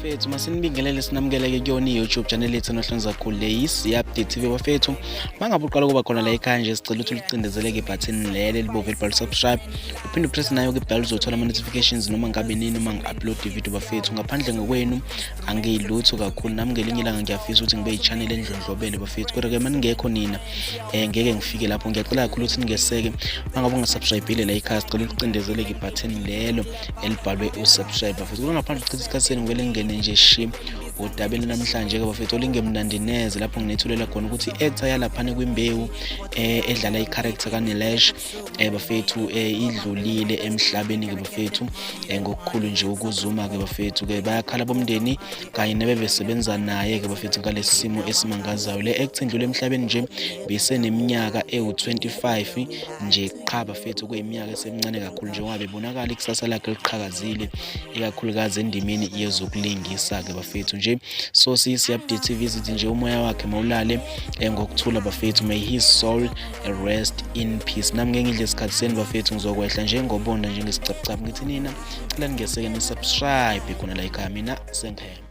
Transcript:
Bafethu, masinibingelele sinamukeleke kuyona i-YouTube channel yethu enohlonza kakhulu le yi-Update TV. Bafethu, mangabe uqala ukuba khona la ekhaya nje, sicela ukuthi ulicindezeleke ibhathini leli elibomvu elibhalwe subscribe, uphinde upress nayo-ke ibell, uzothola ama-notifications noma ngabe nini uma ngi-upload ividiyo. Bafethu, ngaphandle ngokwenu angiyilutho kakhulu. Nami ngelinye ilanga ngiyafisa ukuthi ngibe yi-channel endlondlobele bafethu, kodwa-ke maningekho nina ngeke ngifike lapho. Ngiyacela kakhulu ukuthi ningeseke. Mangabe ungasubscribe-ile la ekhaya, sicela ulicindezeleke ibhathini lelo elibhalwe usubscribe bafethu. Kodwa ngaphandle ukuchitha isikhathi senu, ngivele ngingene nje shi odabeni namhlanje-ke bafethu, olingemnandi neze, lapho nginethulela khona ukuthi i-actor yalaphana kwiMbewu edlala i-character kaNilesh bafethu idlulile emhlabeni-ke bafethu ngokukhulu nje ukuzuma-ke bafethu. Ke bayakhala bomndeni kanye nebebesebenza naye-ke bafethu ngalesi simo esimangazayo. Le actor indlule emhlabeni nje beseneminyaka ewu-25 nje qha bafethu, kuyiminyaka esemncane kakhulu, njengoba bebonakala ikusasa lakhe liqhakazile, ikakhulukazi endimeni yezokulingisa-ke bafethu nje. So siyi-Update TV sithi nje umoya wakhe mawulale ngokuthula bafethu, may his soul rest in peace. Nami ngeke ngidle isikhathi senu bafethu, ngizokwehla njengobonda, njengesicabucabu. Ngithi nina cela ningeseke ni-subscribe khona la ekhaya. Mina sengihamba.